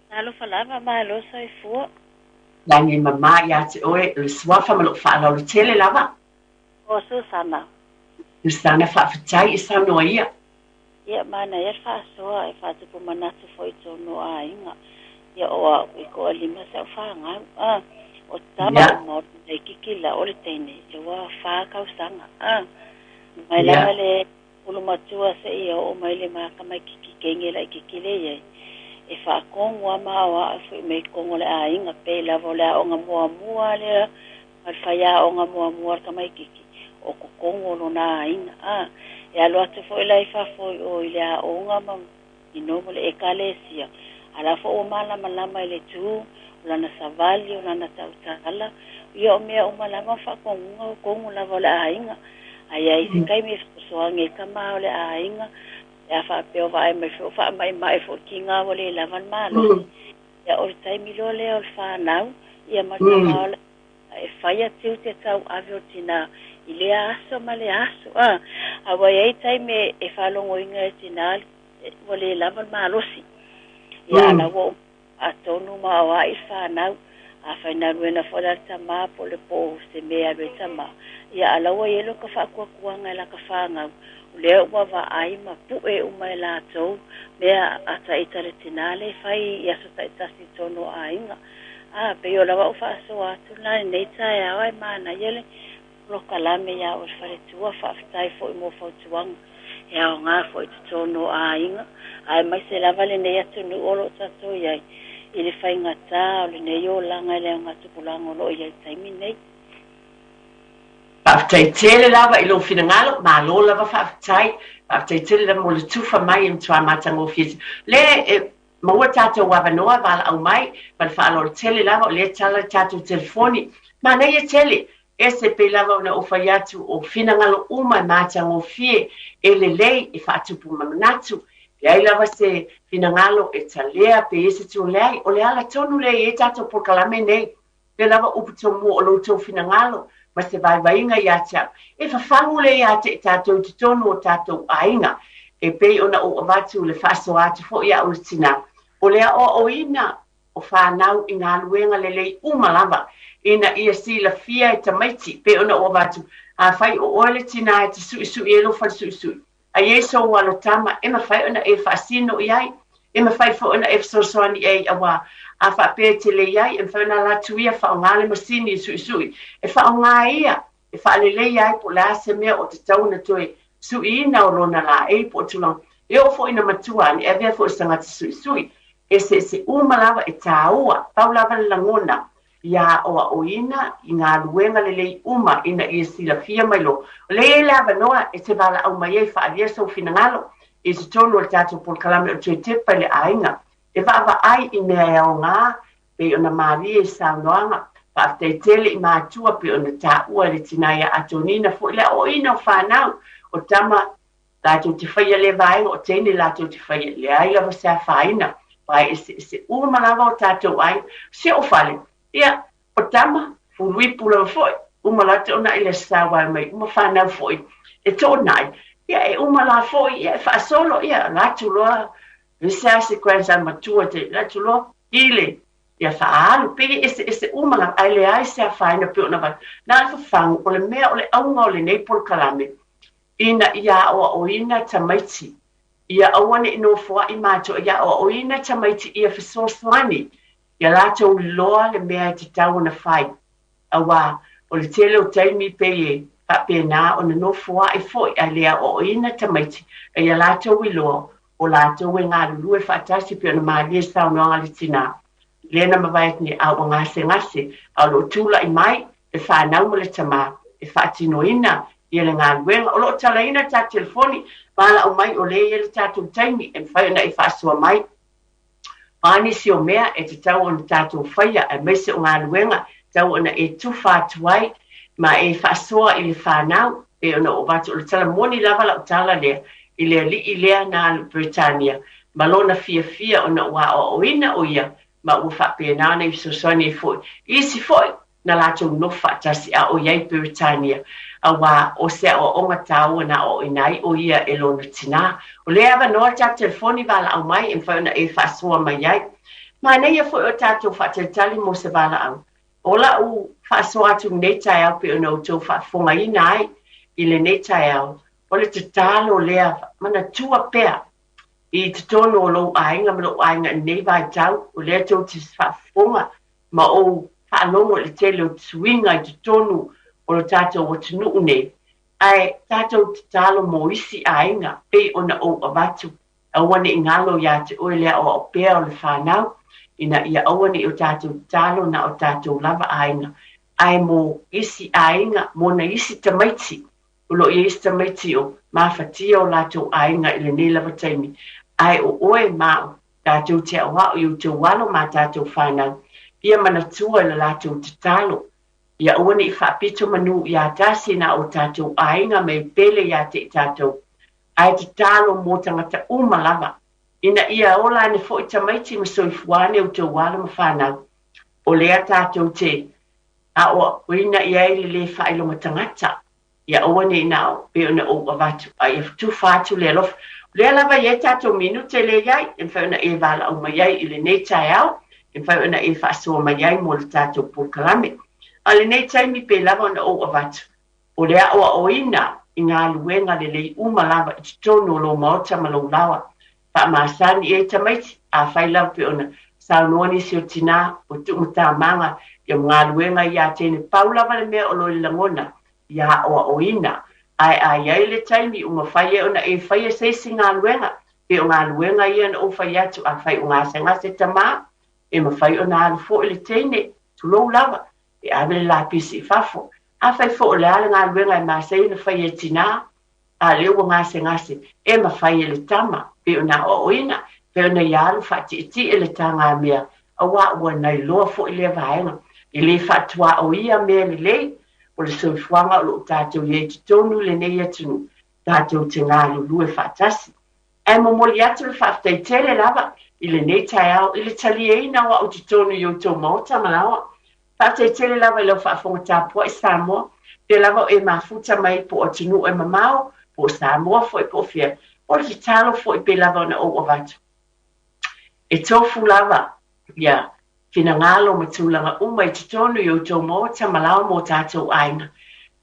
Speaker 3: Talofa lava, malo soifua.
Speaker 1: Lagi e mamā ia te oe, o le suafa ma lou faaaloalo tele lava.
Speaker 3: O Susana.
Speaker 1: Susana, faafetai e saunoa ia.
Speaker 3: Ia, manaia le faasoa e faatupu manatu foi i totonu o aiga. Ia, o au i toalima si au fanau. A, o tama uma o laitiiti la o le teine le ua 4 tausaga. A, mai lava le ulumatua seia oo mai le matamaititi teine laitiiti le i ai. E faatonu lava ma aoao e foi mai i totonu o le aiga, pei lava o le aoga muamua lea ma le faiaoga muamua a le tamaitiiti o totonu o lona aiga. A, e alo atu foi la i fafo i o i le aoga ma ino ma le ekalesia, a la foi ua malamalama i le tu o lana savali, o lana tautala, ia o mea uma lava ma faatonuga o totonu lava o le aiga. Ae i ai se taimi e fesoasoani ai tamā o le aiga, Pe a faapea o vaai mai foi o faamaemae foi le tiga ua le lava le malosi, ia o le taimi loa lea o le fanau ia ma le tama o le e faia tiute tauave o tinā i lea aso ma lea aso. A, aua e i ai taimi e faalogoina e tinā ua le lava le malosi. Ia a la ua uma atonu ma aoai le fanau. Afai na aluena foi la le tamā po o le po o se mea e alu ai le tamā, ia a la ua i ai lota faatuatuaga e lata fanau, o lea ua vaai ma pu'e uma e latou mea a taita le tinā lea e fai i aso taitasi i totonu o aiga. A, pei o lau au faasoa atu lena i lenei taeao ae manaia le polokalame iā oe le faletua, faafetai foi mo fautuaga e aoga foi i totonu o aiga aemaise lava lenei atunuu o lo o tatou i ai i le faigata o lenei olaga i le augatupulaga o lo o i ai i le taimi lenei.
Speaker 1: Faafetai tele lava i lou finagalo, malo lava faafetai, faafetai tele lava mo le tufa mai e matua matagofie. Le e maua tatou avanoa valaau mai ma le faaaloalo tele lava o lea e tala le tatou telefoni. Manaia tele, ese pei lava ona ou fai atu o finagalo uma e matagofie, e lelei, e faatupu manatu. Leai lava se finagalo e talea pe i ai se tulaga, leai, o le ala tonu lea e i ai tatou polokalame nei. Lea lava upu tomua o lo outou finagalo ma se vaivaiga ia te au, e fafagu lea ia te i tatou i totonu o tatou aiga. E pei ona ou avatu le faasoa atu foi ia au le tinā, o le aoaoina o fanau i galuega lelei uma lava, ina ia silafia e tamaiti, pei ona ou avatu, afai o oe le tinā e te suisui ai lou fale suisui, A i ai sou alo tama, e mafai ona e faasino i ai, e mafai foi ona e fesoasoani i ai, auā, a faapea e te le i ai, e mafai ona ala atu ia faaaoga le masini e suisui, e faaaoga e ia e faaleleia ai po o le a se mea o tatau ona toe suiina o lona laei po o tulaga. E oo foi ina matua ane, e avea foi i se tagata suisui. Eseese uma lava e tāua, pau lava le lagona ia aoaoina i galuega lelei uma ina ia silafia mai loa. O lea e i ai le avanoa e te valaau mai ai e faaalia sou finagalo i totonu o le tatou polokalame o le Toe Tepa i le Aiga. E vaavaai i mea e aoga pei ona malie i saunoaga. Faafetai tele i matua pei ona taua e le tinā ia Atonina foi le aoaoina o fanau o tama latou te faia lea vaega o teine latou te faia, leai lava se afaina, aua e eseese uma lava o tatou aiga. Si ou fale, ia, o tama, fuluipu lava foi, uma la toonai le Aso Sa aua e omai uma fanau foi e toonai, ia e uma la foi, ia e faasolo, ia alu atu loa, ese lava se grandson matua te alu atu loa, kile, ia faaalu, pei e eseese uma lava, ae leai se afaina pei ona avatu. Na o le fafagu, o le mea o le auga o lenei polokalame, ina ia aoaoina tamaiti, ia aua ne i nofoaʻi matou, ia aoaoina tamaiti ia fesoasoani ia latou iloa le mea e tatau ona fai, auā o le tele o taimi pei e faapena ona nofoaʻi foi ae le aoaoina tamaiti a ia latou iloa o latou e galulue faatasi pei ona malie saunoaga a le tinā lea na mavae atu nei a ua gasegase a o lo o tulai mai le fanau ma le tamā e faatinoina ia le galuega. O lo o talaina le tatou telefoni, valaau mai o lea e i ai le tatou taimi e mafai ona e faasoa mai. O a nisi o mea e tatau ona tatou faia aemaise o galuega e tatau ona e tufa atu ai ma e faasoa i le fanau pei ona ou avatu. O le tala moni lava lau tala lea i le alii lea na alu i Peretania ma lona fiafia ona ua aoaoina o ia ma ua faapena ona i fesoasoani ai foi i isi foi na latou nofo faatasi a o i ai i Peretania, auā o se aoaoga tāua na aoaoina ai ʻo ia e lona tinā. O lea e avanoa le tatou telefoni valaau mai e mafai ona e faasoa mai ai. Manaia foi o tatou faatalitali mo se valaau. O la'u faasoa atu i lenei taeao pei ona outou faafofogaina ai i lenei taeao, o le tatalo lea manatua pea i totonu o lou aiga ma lou aiga i lenei vaitau, o lea tou te faafofoga ma ou faalogo i le tele o suiga i totonu o lo tatou atunuu nei, ae tatou tatalo mo isi aiga pei ona ou avatu, aua ne i galo ia te oe le aoao pea o le fanau, ina ia aua ne i o tatou tatalo na o tatou lava aiga, ae mo isi aiga, mo na isi tamaiti, o lo o i ai isi tamaiti o mafatia o latou aiga i lenei lava taimi, ae o oe ma au, Tatou te aoao i outou alo ma tatou fanau, ia manatua i le latou tatalo, ia aua ne i faapito manu ia tasi na o tatou aiga me pele ia te i tatou. Ae tatalo mo tagata uma lava, ina ia ola ane foi tamaiti ma soifua ane outou alo ma fanau. O lea tatou te aoaoina i ai le lē faailoga tagata, ia aua ne i na o pei ona ou avatu, a ia tufa atu le alofa. O lea lava e i ai tatou minute lea i ai, e mafai ona e valaau mai ai i lenei taeao, e mafai ona e faasoa mai ai mo le tatou polokalame. A o lenei taimi pei lava ona ou avatu, o le aoaoina i galuega lelei uma lava i totonu o lou maota ma lou laoa. Faamasani i ai tamaiti, afai lava pei ona saunoa nisi o tinā, o tuumatamaga ia ma galuega ia teine, pau lava le mea o lo o i le lagona, ia aoaoina. Ae a i ai le taimi ua mafai ai ona e faia se isi galuega, pei o galuega ia na ou fai atu, afai o gasegase tamā, e mafai ona alu foi le teine, tulou lava, e ave le lapisi i fafo. Afai foi o le a le galuega e masani ona faia e tinā, a lea ua gasegase, e mafai e le tama, pei ona aoaoina, pei ona ia alu faatietie le tagamea, auā ua nailoa foi lea vaega. E le faatuaoia mea lelei, o le soifuaga o lo o tatou i ai i totonu i lenei atunuu, tatou te galulue faatasi. Ae momoli atu le faafetai tele lava i lenei taeao i le talieina o au i totonu i outou maota ma laoa. Faafetai tele lava i lau faafofoga tapuai Samoa, pea lava o e mafuta mai po o atunuu e mamao, po o Samoa foi po o fea, o le tatalo foi pei lava ona ou avatu. E tofu lava ia finagalo ma tulaga uma i totonu i outou maota ma laoa mo tatou aiga.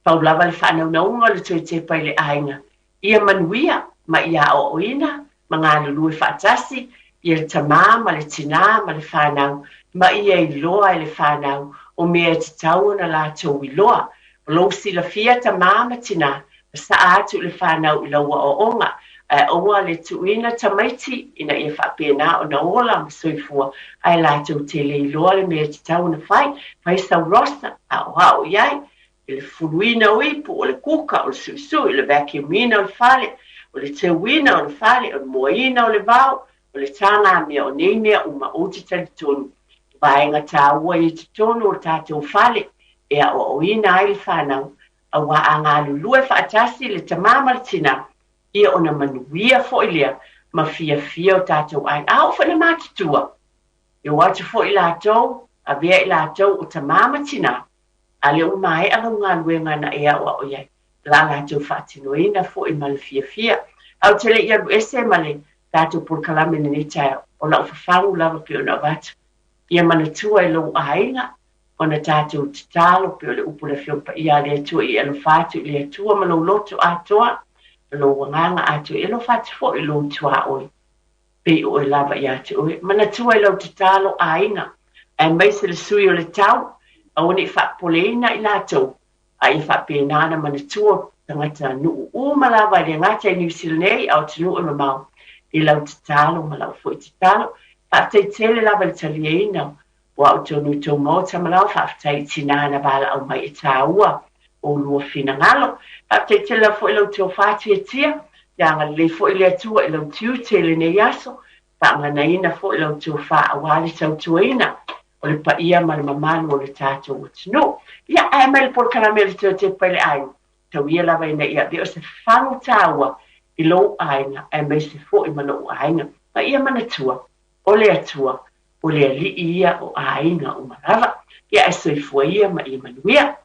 Speaker 1: Pau lava le faanaunauga o le toe tepa i le aiga, ia manuia ma ia aoaoina ma galulue faatasi ia le tamā ma le tinā ma le fanau, ma ia iloa e le fanau o mea e tatau ona latou iloa. O lou silafia tamā ma tinā, masaa atu i le fanau i lau aoaoga, ae aua le tuuina tamaiti ina ia faapena ona ola ma soifua, ae latou te le iloa le mea e tatau ona fai. Fai sau roster, aoao i ai, i le fuluina o ipu, o le kuka, o le suisui, o le vacuum-ina o le fale, o le teuina o le fale, o le moaina o le vao, o le tagamea, o nei mea uma ou te talitonu, vaega tāua i totonu o le tatou fale e aoaoina ai le fanau, auā a galulue faatasi le tamā ma le tinā, ia ona manuia foi lea ma fiafia o tatou aiga. A oo foi ina matutua, e o atu foi latou, avea i latou o tamā ma tinā, a lea ua maea lau galuega na e aoao i ai, la latou faatinoina foi ma le fiafia. Ae ou te le i alu ese ma le tatou polokalame i lenei taeao, o lau fafagu lava pei ona avatu, ia manatua e lou aiga ona tatou tatalo pei o le upu o le Afioga Paia a le Atua i e alofa atu i le Atua ma lou loto atoa, ma lou agaga atoa, e alofa atu foi i lou tuaoi, pei o oe lava ia te oe. Manatua i lau tatalo aiga, aemaise le sui o le tau, aua ne i faapopoleina i latou, a ia faapena ona manatua tagata nuu uma lava e le gata i Niu Sila nei, a o atunuu e mamao, i lau tatalo ma lau foi tatalo. Faafetai tele lava i le taliaina o au tonu i tou maota ma lau faafetai i tinā na valaau mai e tāua o lua finagalo. Faafetai tele lava foi i lau tofa tiatia, ia agalelei foi le Atua i lau tiute i lenei aso, faaganaina foi lau tofa aua le tautuaina o le paia ma le mamalu o le tatou atunuu. Ia, ae mai le polokalame o le Toe Tepa i le Aiga, tau ia lava ina ia avea o se fagu tāua i lou aiga aemaise foi ma lou aiga. Ma ia manatua, o le Atua, o le Alii ia o aiga uma lava. Ia ae soifua ia ma ia manuia.